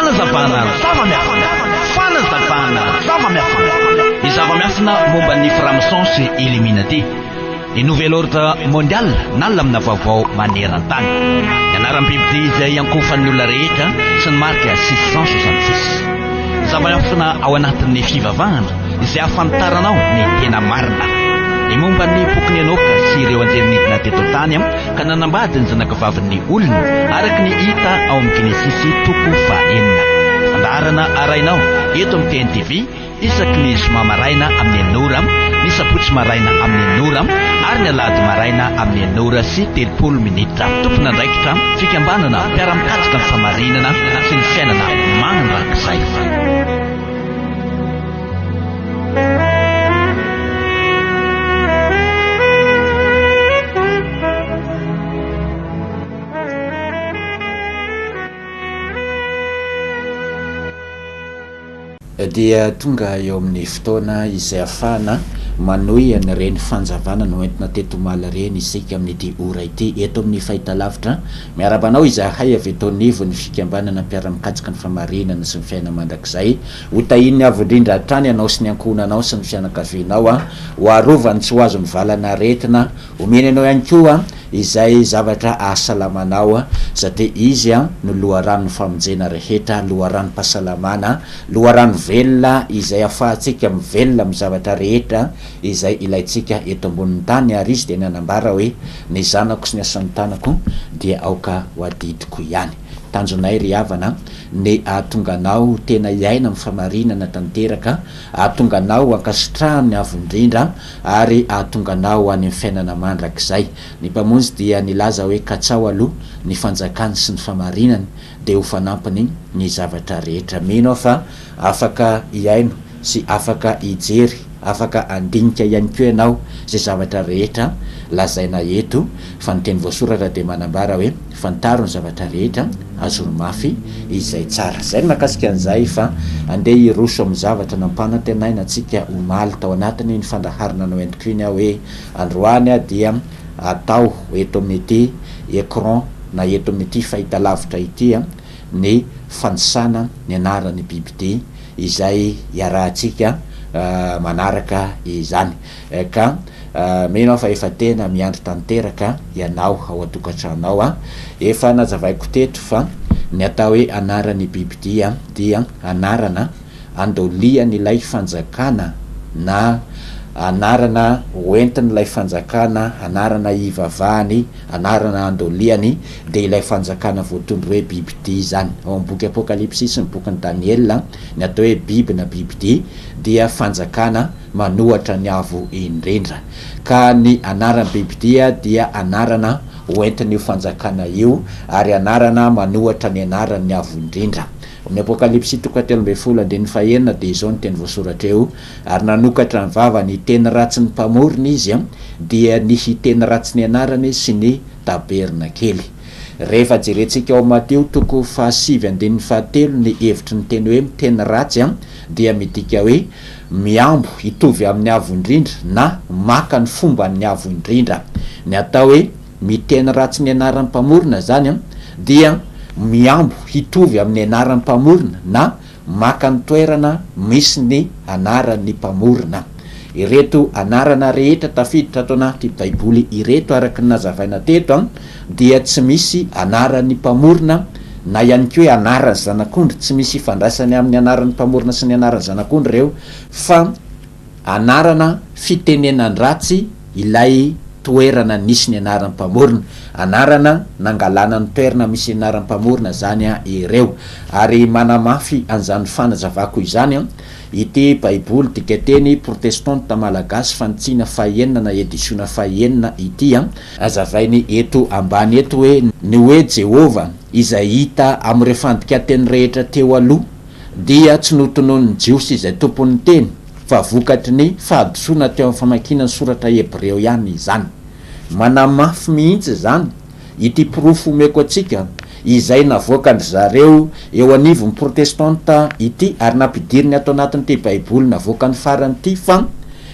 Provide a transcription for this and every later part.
Fanazavana zava-miafina. Fanazavana zava-miafina. Ny zava-miafina momba ny franc-maçon sy Illuminati. Ny Nouvel Ordre Mondial na lamina vaovao maneran-tany. Ny anaram-bibidia izay iankohofan'ny olona rehetra sy ny marika 666. Ny zava-miafina ao anatin'ny fivavahana izay ahafantaranao ny tena marina. Ny momba ny bokin'i Enoka sy ireo anjely nidina teto an-tany ka nanambady ny zanakavavin'ny olona, araka ny hita ao amin'ny Genesisy toko fahenina. Fandaharana arahinao eto amin'ny TNTV isaky ny zoma maraina amin'ny enina ora, ny sabotsy maraina amin'ny enina ora ary ny alahady maraina amin'ny enina ora sy 30 minitra. Tompon'andraikitra, fikambanana mpiara-mikatsaka ny fahamarinana sy ny fiainana mandrakizay. Dia tonga eo amin'ny fotoana izay ahafahana manohy an'ireny fanjavana noentina teto omaly ireny isika amin'ity ora ity eto amin'ny fahitalavitra. Miarahaba anao izahay avy eto anivon'ny fikambanana mpiara-mikatsaka ny famarinana sy ny fiainana mandrakizay. Ho tahian'ny Avo Indrindra hatrany ianao sy ny ankohonanao sy ny fianakavianao. Ho arovany tsy ho azon'ny valan'aretina. Omeny anao ihany koa izay zavatra ahasalama anao satria Izy no loharanon'ny famonjena rehetra, loharanom-pahasalamana, loharano velona izay ahafahantsika mivelona amin'ny zavatra rehetra izay ilaintsika eto ambonin'ny tany ary Izy dia nanambara hoe, Ny zanako sy ny asan'ny tanako dia aoka ho adidiko ihany. Tanjonay ry havana ny hahatonga anao ho tena hiaina amin'ny famarinana tanteraka, hahatonga anao ho ankasitrahan'ny Avo Indrindra ary hahatonga anao ho any amin'ny fiainana mandrakizay. Ny Mpamonjy dia nilaza hoe katsaho aloha ny fanjakany sy ny famarinany dia ho fanampiny ny zavatra rehetra. Mino aho fa afaka hihaino sy afaka hijery, afaka handinika ihany koa ianao izay zavatra rehetra lazaina eto fa ny teny voasoratra dia manambara hoe fantaro ny zavatra rehetra, azony mafy izay tsara. Izay ny mahakasika an'izay fa andeha hiroso amin'ny zavatra nampanantenaina antsika omaly tao anatin'iny fandaharana noentiko iny aho hoe androany aho dia atao eto amin'ity écran na eto amin'ity fahitalavitra ity ny fanisana ny anaran'ny bibidia izay iarahantsika manaraka izany ka mino aho fa efa tena miandry tanteraka ianao ao an-tokantranonao an! Efa nazavaiko teto fa ny atao hoe anaran'ny bibidia dia anarana andolian'ilay fanjakana na anarana hoentin'ilay fanjakana, anarana hivavahany, anarana andoliany, dia ilay fanjakana voatondro hoe bibidia izany. Ao amin'ny boky Apokalypsy sy ny bokin'i Daniela, ny atao hoe biby na bibidia dia fanjakana manohatra ny Avo Indrindra. Ka ny anaran'ny bibidia dia anarana hoentin'io fanjakana io, ary anarana manohatra ny anaran'ny Avo Indrindra. Amin'ny Apokalypsy toko fahatelo ambin'ny folo andininy fahenina dia izao ny teny voasoratra eo, Ary nanokatra ny vavany hiteny ratsy ny Mpamorona izy, dia ny hiteny ratsy ny anarany sy ny tabernakely. Rehefa jerentsika ao Matio toko fahasivy andininy fahatelo ny hevitry ny teny hoe miteny ratsy dia midika hoe mihambo hitovy amin'ny Avo Indrindra na maka ny fomban'ny Avo Indrindra. Ny atao hoe miteny ratsy ny anaran'ny Mpamorona izany dia mihambo hitovy amin'ny anaran'ny Mpamorona na maka ny toerana misy ny anaran'ny Mpamorona. Ireto anarana rehetra tafiditra ato anaty Baiboly ireto araka ny nazavaina teto dia tsy misy anaran'ny Mpamorona na ihany koa hoe anaran'ny Zanak'ondry, tsy misy ifandraisany amin'ny anaran'ny Mpamorona sy ny anaran'ny Zanak'ondry ireo fa Anarana fitenenan-dratsy ilay toerana nisy ny anaran'ny mpamorona. Anarana nangalana ny toerana misy ny anaran'ny mpamorona izany ireo. Ary manamafy an'izany fanazavako izany ity Baiboly dikanteny protestanta malagasy fanitsiana fahenina na edisiona fahenina ity. Hazavainy eto ambany eto hoe ny hoe Jehovah izay hita amin'ireo fandikan-teny rehetra teo aloha dia tsy notononin'ny Jiosy izay tompon'ny teny, fa vokatry ny fahadisoana teo amin'ny famakiana ny soratra hebreo ihany izany. Manamafy mihitsy izany ity porofo omeko antsika izay navoakan-dry zareo eo anivon'ny Protestanta ity ary nampidiriny ato anatin'ity Baiboly navoakany farany ity fa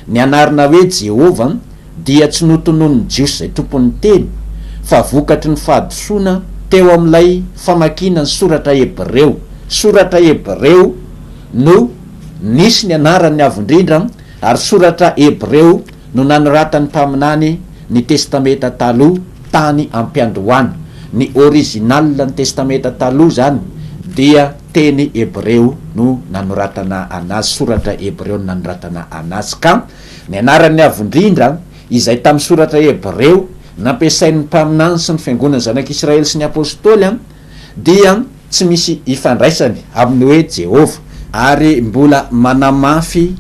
ny anarana hoe Jehovah dia tsy notononin'ny Jiosy izay tompon'ny teny, fa vokatry ny fahadisoana teo amin'ilay famakiana ny soratra hebreo. Soratra hebreo no nisy ny anaran'ny Avo Indrindra, ary soratra hebreo no nanoratan'ny mpaminany ny Testamenta Taloha tany am-piandohana. Ny original ny Testamenta Taloha izany dia teny hebreo no nanoratana anazy, soratra hebreo no nanoratana anazy. Ka ny anaran'ny Avo Indrindra izay tamin'ny soratra hebreo nampiasain'ny mpaminany sy ny fiangonan'ny zanak'Israely sy ny apostoly dia tsy misy ifandraisany amin'ny hoe Jehovah, ary mbola manamafy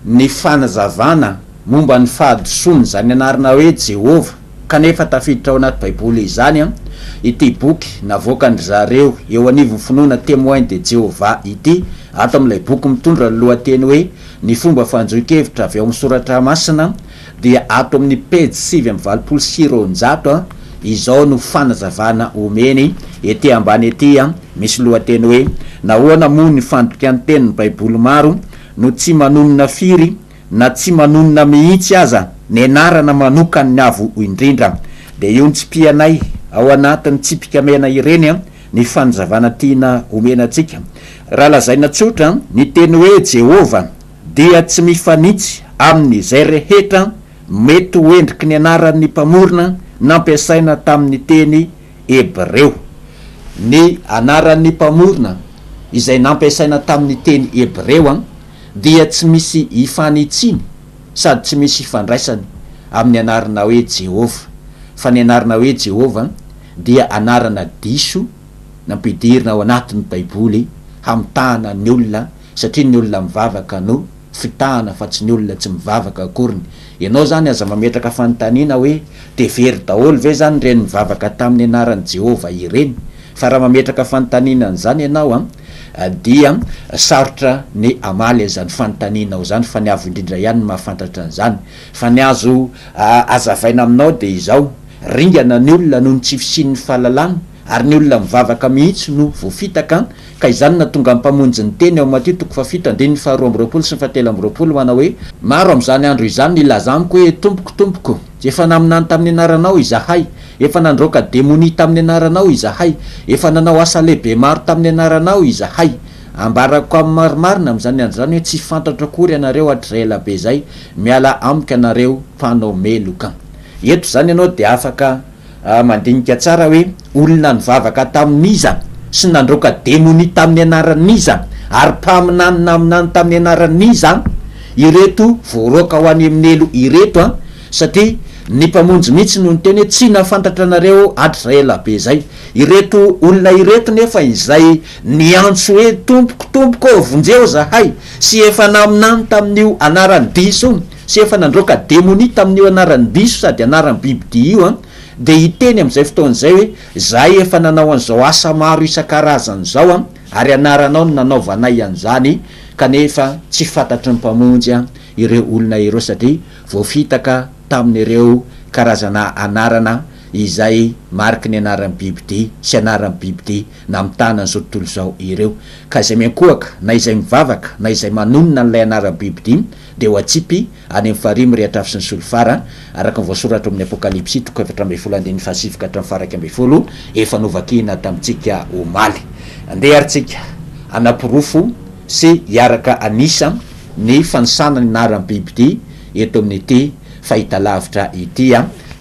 ny fanazavana momba ny fahadisoan'izany anarana hoe Jehovah kanefa tafiditra ao anaty Baiboly izany ity boky navoakan-dry zareo eo anivon'ny finoana Témoins de Jéhovah ity, ato amin'ilay boky mitondra ny lohateny hoe Ny fomba fanjohin-kevitra avy ao amin'ny Soratra Masina dia ato amin'ny pejy 289 izao no fanazavana omeny, ety ambany ety misy lohateny hoe Nahoana moa ny fandikan-tenin'ny Baiboly maro no tsy manonona firy na tsy manonona mihitsy aza ny anarana manokan'ny Avo Indrindra? Dia io notsipihanay ao anatin'ny tsipika mena ireny ny fanazavana tiana omena antsika. Raha lazaina tsotra, ny teny hoe Jehovah dia tsy mifanitsy amin'izay rehetra mety ho endriky ny anaran'ny Mpamorona nampiasaina tamin'ny teny hebreo. Ny anaran'ny Mpamorona izay nampiasaina tamin'ny teny hebreo dia tsy misy ifanitsiany sady tsy misy ifandraisany amin'ny anarana hoe Jehovah, fa ny anarana hoe Jehovah dia anarana diso nampidirina ao anatin'ny Baiboly hamitahana ny olona satria ny olona mivavaka no fitahana fa tsy ny olona tsy mivavaka akoriny. Ianao zany aza mametraka fanontaniana hoe de very daholo ve zany ireny nivavaka tamin'ny anaran'i Jehovah ireny? Fa raha mametraka fanontaniana an'izany ianao an dia sarotra ny hamaly an'izany fanontanianao izany fa ny Avo Indrindra ihany no mahafantatra an'izany. Fa ny azo azavaina aminao dia izao, ringana ny olona noho ny tsy fisian'ny fahalalana ary ny olona mivavaka mihitsy no voafitaka Ka izany no nahatonga ny Mpamonjy niteny ao Matio toko fahafito andininy faharoa amby roapolo sy ny fahatelo amby roapolo manao hoe, Maro amin'izany andro izany no hilaza amiko hoe, Tompoko, Tompoko, efa naminany tamin'ny anaranao izahay, efa nandroaka demonia tamin'ny anaranao izahay, efa nanao asa lehibe maro tamin'ny anaranao izahay. Ambarako amin'ny marimarina amin'izany andro izany hoe, Tsy fantatro akory ianareo hatrizay elabe izay, mialà amiko ianareo mpanao meloka. Eto izany ianao dia afaka. Mandinika tsara hoe olona nivavaka tamin'iza sy nandroaka demonia tamin'ny anaran'iza ary mpaminany naminany tamin'ny anaran'iza ireto voaroaka ho any amin'ny helo ireto an! Satria ny Mpamonjy mihitsy no niteny hoe tsy nahafantatra anareo hatrizay elabe izay. Ireto olona ireto nefa izay niantso hoe Tompoko, Tompoko ô, vonjeo zahay sy efa naminany tamin'io anaran'ny diso io sy efa nandroaka demonia tamin'io anaran-diso sady anaram-bibidia io an, dia hiteny amin'izay fotoana izay hoe, Izahay efa nanao an'izao asa maro isan-karazany izao an, ary anaranao no nanaovanay an'izany, kanefa tsy fantatry ny Mpamonjy an ireo olona ireo satria voafitaka tamin'ireo karazana anarana izay mariky ny anaran'ny bibidia sy anaran'ny bibidia namitahana an'izao tontolo izao ireo. Ka izay miankohoka na izay mivavaka na izay manonona an'ilay anaran'ny bibidia dia ho atsipy any amin'ny farihy mirehitra afo sy ny solifara, araka ny voasoratra ao amin'ny Apokalypsy toko 14 andininy fahasivy ka hatramin'ny faha-11, efa novakina tamintsika omaly. Andeha ary tsika hanaporofo sy hiaraka hanisa ny fanisana ny anaran'ny bibidia eto amin'ity fahitalavitra ity,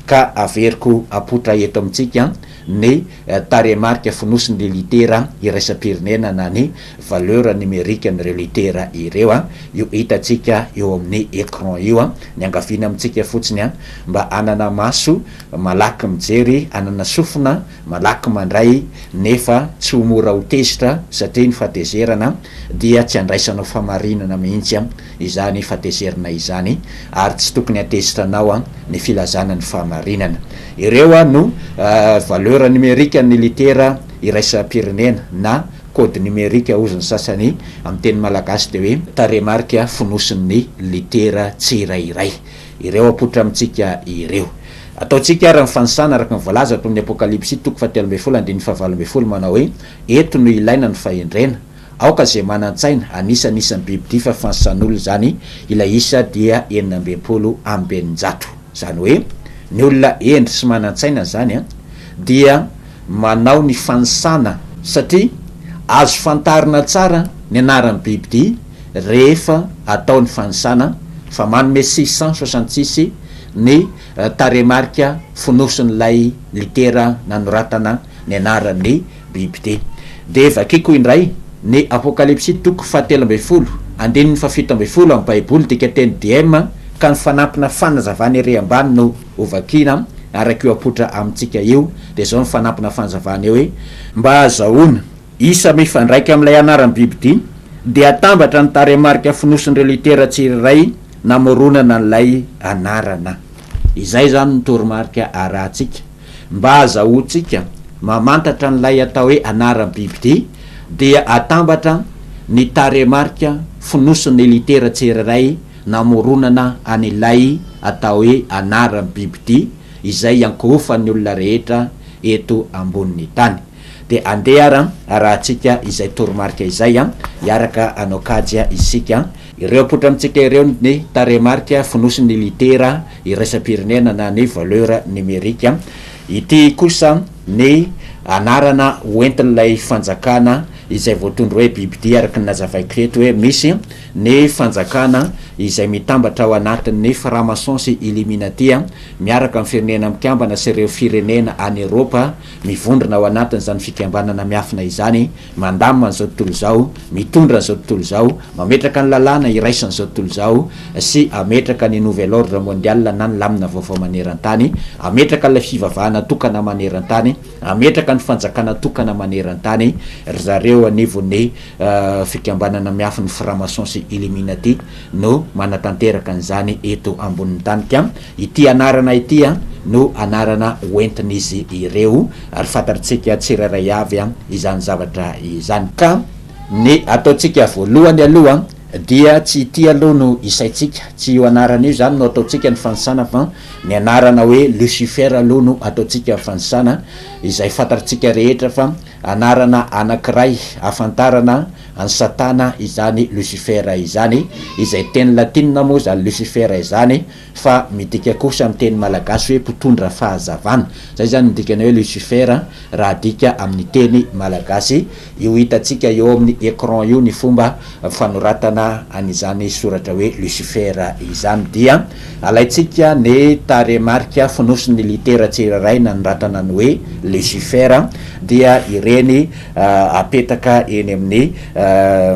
ka averiko apoitra eto amintsika ny tarehimarika fonosin'ny litera iraisam-pirenena na ny valeur numérique an'ireo litera ireo, io hitantsika eo amin'ny écran io, ny angaviana amintsika fotsiny mba hanana maso malaky mijery, hanana sofina malaky mandray nefa tsy ho mora ho tezitra satria ny fahatezerana dia tsy andraisanao famarinana mihitsy izany fahatezerana izany ary tsy tokony hatezitra anao ny filazana ny fahamarinana. Ireo no valeur numérique ny litera iraisam-pirenena na code numérique hozy ny sasany amin'ny teny malagasy dia hoe tarehimarika fonosin'ny litera tsirairay. Ireo apoitra amintsika ireo. Ataontsika ary ny fanisana araka ny voalaza ato amin'ny Apokalypsy toko fahatelo ambin'ny folo andininy fahavalo ambin'ny folo manao hoe, Eto no ilaina ny fahendrena. Aoka izay manan-tsaina, anisan'ny isan'ny bibidia fa fansan'olona izany, ilay isa dia 666. Izany hoe, ny olona hendry sy manan-tsaina izany dia manao ny fanisana, satria Azo fantarina tsara ny anaran'ny bibidia rehefa atao ny fanisana fa manome 666 ny tarehimarika fonosin'ilay litera nanoratana ny anaran'ny bibidia. Dia vakiko indray ny Apokalypsy toko fahatelo ambin'ny folo andininy faha-17 amin'ny Baiboly dikateny DM ka ny fanampina fanazavana ery ambany no hovakiana araka io apoitra amintsika io. Dia izao ny fanampina fanazavana eo hoe: mba hahazahoana isa mifandraika amin'ilay anaran'ny bibidia dia atambatra ny tarehimarika fonosin'ireo litera tsirairay namoronana an'ilay anarana. Izay izany ny toromarika arahantsika mba hahazahoantsika mamantatra an'ilay atao hoe anaran'ny bibidia dia atambatra ny tarehimarika fonosin'ny litera tsirairay namoronana an'ilay atao hoe anaran'ny bibidia izay iankohofan'ny olona rehetra eto ambonin'ny tany. Dia andeha ara arahantsika izay toromarika izay, hiaraka hanao kajy isika. Ireo apoitra amintsika ireo ny tarehimarika fonosin'ny litera iraisam-pirenena na ny valeur numérique. Ity kosa ny anarana hoentin'ilay fanjakana izay voatondro hoe bibidia araka ny nazavaiko teto hoe misy ny fanjakana izay mitambatra ao anatin'ny franc-maçon sy illuminati miaraka amin'ny Firenena Mikambana sy ireo firenena any Eropa mivondrona ao anatin'izany fikambanana miafina izany, mandamina an'izao tontolo izao, mitondra an'izao tontolo izao, mametraka ny lalàna iraisan'izao tontolo izao sy hametraka ny nouvel ordre mondial na ny lamina vaovao maneran-tany, hametraka ilay fivavahana tokana maneran-tany, hametraka ny fanjakana tokana maneran-tany ry zareo anivon'ny fikambanana miafin'ny franc-maçon sy illuminati no manatanteraka an'izany eto ambonin'ny tany ka ity anarana ity no anarana hoentin'izy ireo ary fantatritsika tsirairay avy izany zavatra izany ka ny ataontsika voalohany aloha dia tsy ity aloha no isaintsika, tsy io anarana io izany no ataontsika ny fanisana fa ny anarana hoe Lucifer aloha no ataontsika ny fanisana izay fantatritsika rehetra fa Anarana anankiray ahafantarana an'i Satana izany Lucifer izany, izay teny latinina moa izany Lucifer izany fa midika kosa amin'ny teny malagasy hoe mpitondra fahazavana. Izay izany ny dikany hoe Lucifer raha adika amin'ny teny malagasy. Io hitantsika eo amin'ny écran io ny fomba fanoratana an'izany soratra hoe Lucifer izany. Dia alaintsika ny tarehimarika fonosin'ny litera tsirairay nanoratana ny hoe Lucifer. Dia ireny apetaka eny amin'ny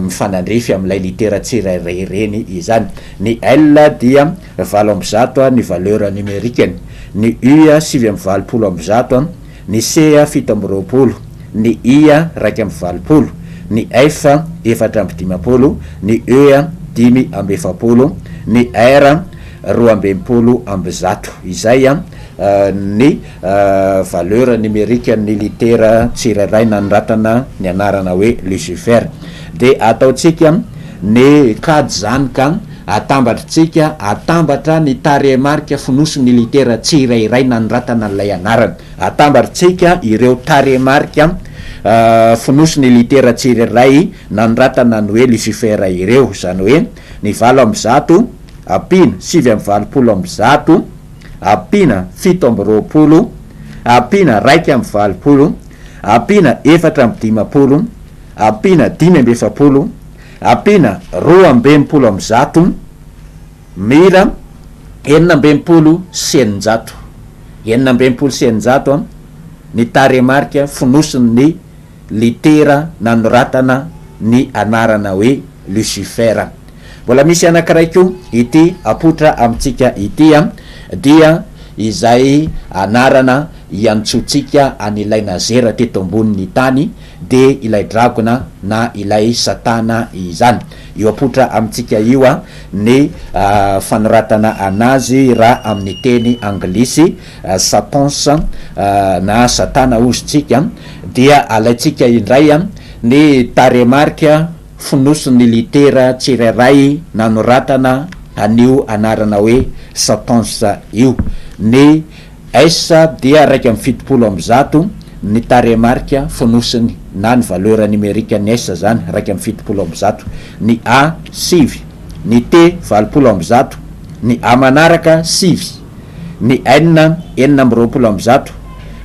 mifanandrify amin'ilay litera tsirairay ireny izany. Ny L dia 108 ny valeur numérique-ny, ny U 189, ny C 27, ny I 81, ny F 54, ny E 45, ny R 162. Izay ny valeur numérique ny litera tsirairay nanoratana ny anarana hoe Lucifer. Dia ataontsika ny kajy izany ka atambatritsika atambatra ny tarehimarika fonosin'ny litera tsirairay nanoratana an'ilay anarana. Atambatritsika ireo tarehimarika fonosin'ny litera tsirairay nanoratana ny hoe Lucifer ireo, izany hoe ny 108 ampiana 189 ampiana 27, ampiana 81, ampiana 54, ampiana 45, ampiana 162, mira 666. 666 ny tarehimarika fonosin'ny litera nanoratana ny anarana hoe Lucifer. Mbola misy anankiray koa ity apoitra amintsika ity dia izay anarana iantsoantsika an'ilay nazera teto ambonin'ny tany dia ilay dragona na ilay satana izany. Io apoitra amintsika io ny fanoratana anazy raha amin'ny teny anglisy satans na satana hozy tsika dia alaintsika indray ny tarehimarika fonosin'ny litera tsirairay nanoratana an'io anarana hoe satans io. Ny S dia 171 ny tarehimarika fonosiny na ny valeur numérique ny S zany 171, ny A sivy, ny T 180, ny A manaraka sivy, ny N 126,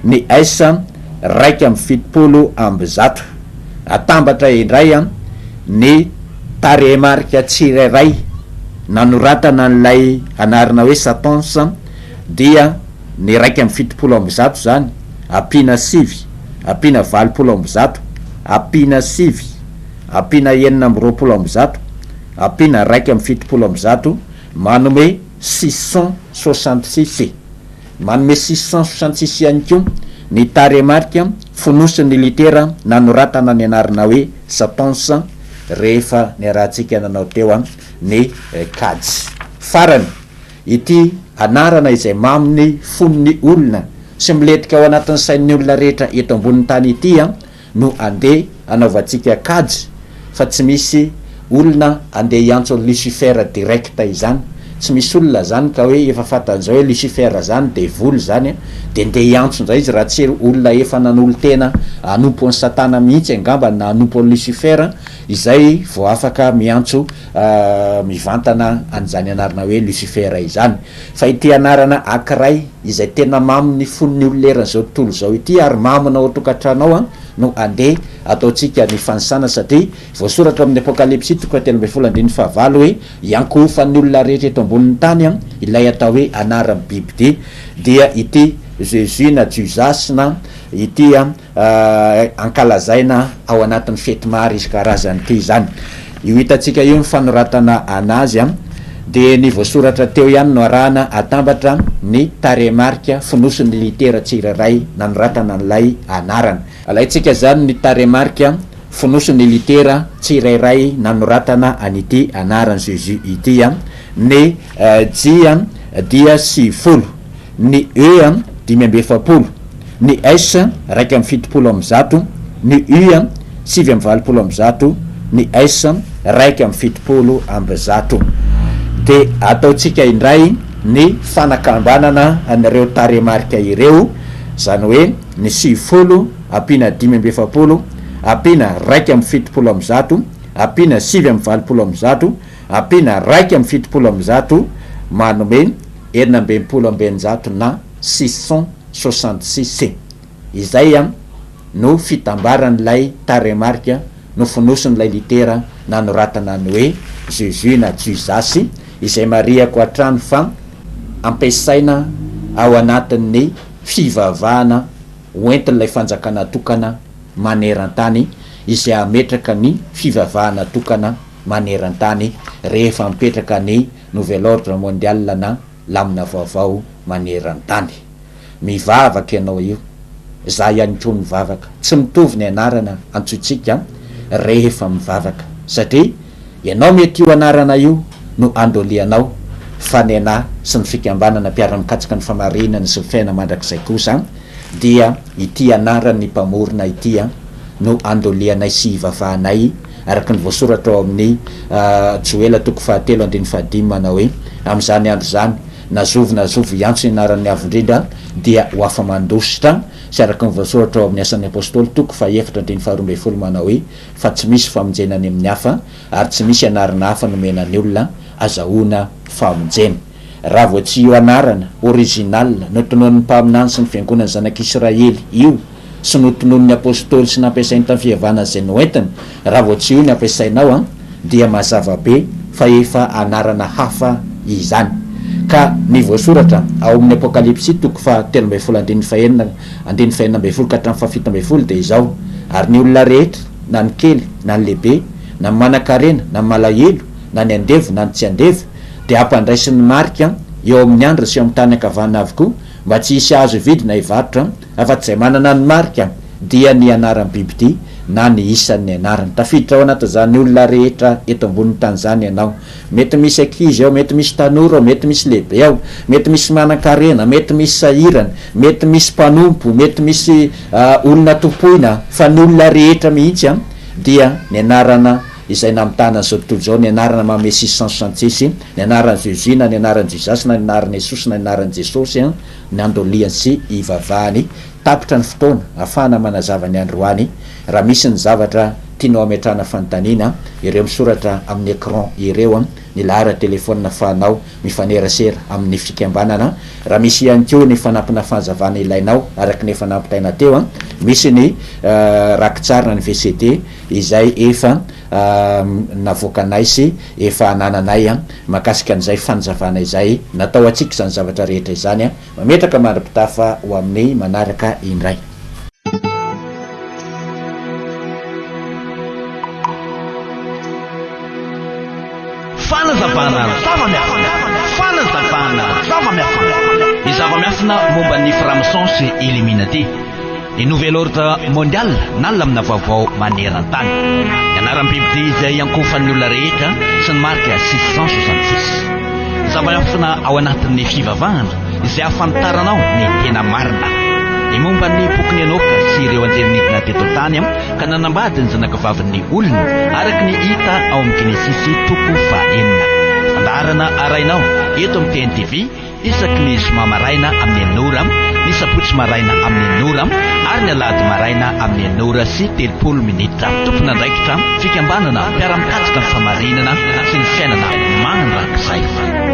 ny S 171. Atambatra indray ny tarehimarika tsirairay nanoratana an'ilay anarana hoe Satans dia ny 171 izany, ampiana sivy, ampiana 180, ampiana sivy, ampiana 126, ampiana 171, manome 666. Manome 666 ihany koa ny tarehimarika fonosin'ny litera nanoratana ny anarana hoe Satans rehefa niarahantsika nanao teo ny kajy. Farany, ity anarana izay mamin'ny fon'ny olona sy milentika ao anatin'ny sain'ny olona rehetra eto ambonin'ny tany ity no andeha hanaovantsika kajy fa tsy misy olona andeha hiantso an'i Lucifer direct izany, tsy misy olona zany ka hoe efa fantan'izao hoe Lucifer zany devoly zany de ndeha hiantso indray izy raha tsy olona efa nanolo-tena hanompo an'i satana mihitsy angamba na hanompo an'i Lucifer izay vao afaka miantso mivantana an'izany anarana hoe Lucifer izany. Fa ity anarana ankiray izay tena mamin'ny fon'ny olona eran'izao tontolo izao ity ary mamina ao an-tokantrano ao no andeha ataontsika ny fanisana satria voasoratra ao amin'ny Apokalypsy toko fahatelo ambin'ny folo andininy fahavalo hoe hiankohofan'ny olona rehetra eto ambonin'ny tany ilay atao hoe anaran'ny bibidia dia ity Jesus na Jusas na ity ankalazaina ao anatin'ny fety maro isan-karazany ity izany. Io hitantsika io ny fanoratana anazy dia ny voasoratra teo ihany no arahana atambatra ny tarehimarika fonosin'ny litera tsirairay nanoratana an'ilay anarana. Alaintsika izany ny tarehimarika fonosin'ny litera tsirairay nanoratana an'ity anaran'i Jesus ity, ny J dia 90, ny E 45, ny S 171, ny U 189, ny S 171. Dia ataontsika indray ny fanakambanana an'ireo tarehimarika ireo, izany hoe ny 90 ampiana 45, ampiana 171, ampiana 189, ampiana 171, manome 666 na 666. Izay no fitambaran'ilay tarehimarika nofonosin'ilay litera nanoratana ny hoe Jesus na Jusasy, izay marihako hatrany fa ampiasaina ao anatin'ny fivavahana hoentin'ilay fanjakana tokana maneran-tany izay hametraka ny fivavahana tokana maneran-tany rehefa mipetraka ny Nouvel Ordre Mondial na lamina vaovao maneran-tany. Mivavaka ianao io, za ihany koa mivavaka. Tsy mitovy ny anarana antsointsika rehefa mivavaka satria ianao mety io anarana io no andolianao fa ny anah sy ny fikambanana mpiara-mikatsaka ny famarinana sy ny fiainana mandrakizay kosa dia ity anaran'ny Mpamorona ity no andolianay sy ivavahanay araka ny voasoratra ao amin'ny Joela toko fahatelo andininy fahadimy manao hoe, Amin'izany andro izany, na zovy na zovy hiantso ny anaran'ny Avo Indrindra dia ho afa-mandositra, sy araka ny voasoratra ao amin'ny Asan'ny Apostoly toko fahefatra andininy faharoa ambin'ny folo manao hoe, Fa tsy misy famonjena any amin'ny hafa, ary tsy misy anarana hafa nomena ny olona azahoana famonjena. Raha vao tsy io anarana, original, notononin'ny mpaminany sy ny fiangonan'ny zanak'Israely io, sy notononin'ny apostoly sy nampiasainy tamin'ny fihavanana izay noentiny, raha vao tsy io ny ampiasainao an, dia mazava be fa efa anarana hafa izany. Ka ny voasoratra ao amin'ny Apokalypsy toko faha 13 andininy fahenina andininy fahenina ambin'ny folo ka hatramin'ny faha 17 dia izao, Ary ny olona rehetra, na ny kely na ny lehibe, na ny manan-karena na ny malahelo, na ny andevo na ny tsy andevo, dia hampandraisiny marika eo amin'ny andriny sy eo amin'ny tany ankavanana avokoa, mba tsy hisy hahazo hividy na hivarotra, Afa-tsy izay manana ny marika dia ny anaran'ny bibidia na ny isan'ny anarany. Tafiditra ao anatin'izany olona rehetra eto ambonin'ny tany izany ianao. Mety misy ankizy ao, mety misy tanora ao, mety misy lehibe ao, mety misy manan-karena, mety misy sahirana, mety misy mpanompo, mety misy olona tompoina, fa ny olona rehetra mihitsy dia ny anarana izay namitahana an'izao tontolo izao, ny anarana manome 666, ny anaran'i Jésus na ny anaran'i Jizasy na ny anaran'i Iesosa na ny anaran'i Jesosy. ny andolihany sy hivavahany. Tapitra ny fotoana ahafahana manazava ny androany. Raha misy ny zavatra tianao hametrahana fanontaniana, ireo misoratra amin'ny écran ireo ny laharan-telefaonina afahanao mifanerasera amin'ny fikambanana. Raha misy ihany koa ny fanampina fanazavana ilainao araka ny efa nampitaina teo, misy ny rakitsary na ny VCD izay efa navoakanay sy efa anananay mahakasika an'izay fanazavana izay. Natao antsika izany zavatra rehetra izany. Mametraka mandra-pitafa ho amin'ny manaraka indray. Fanazavana zava-miafina Fanazavana zava-miafina Ny zava-miafina momba ny franc-maçon sy Illuminati Ny Nouvel Ordre Mondial na lamina vaovao maneran-tany Ny anaram-bibidia izay iankohofan'ny olona rehetra sy ny marika 666 Zava-miafina ao anatin'ny fivavahana izay ahafantaranao ny tena marina. Ny momba ny bokin'i Enoka sy ireo anjely nidina teto an-tany ka nanambady ny zanakavavin'ny olona, araka ny hita ao amin'ny Genesisy toko fahenina. Fandaharana arahinao eto amin'ny TNTV isaky ny zoma maraina amin'ny enina ora, ny sabotsy maraina amin'ny enina ora ary ny alahady maraina amin'ny enina ora sy 30 minitra. Tompon'andraikitra, fikambanana mpiara-mikatsaka ny fahamarinana sy ny fiainana mandrakizay.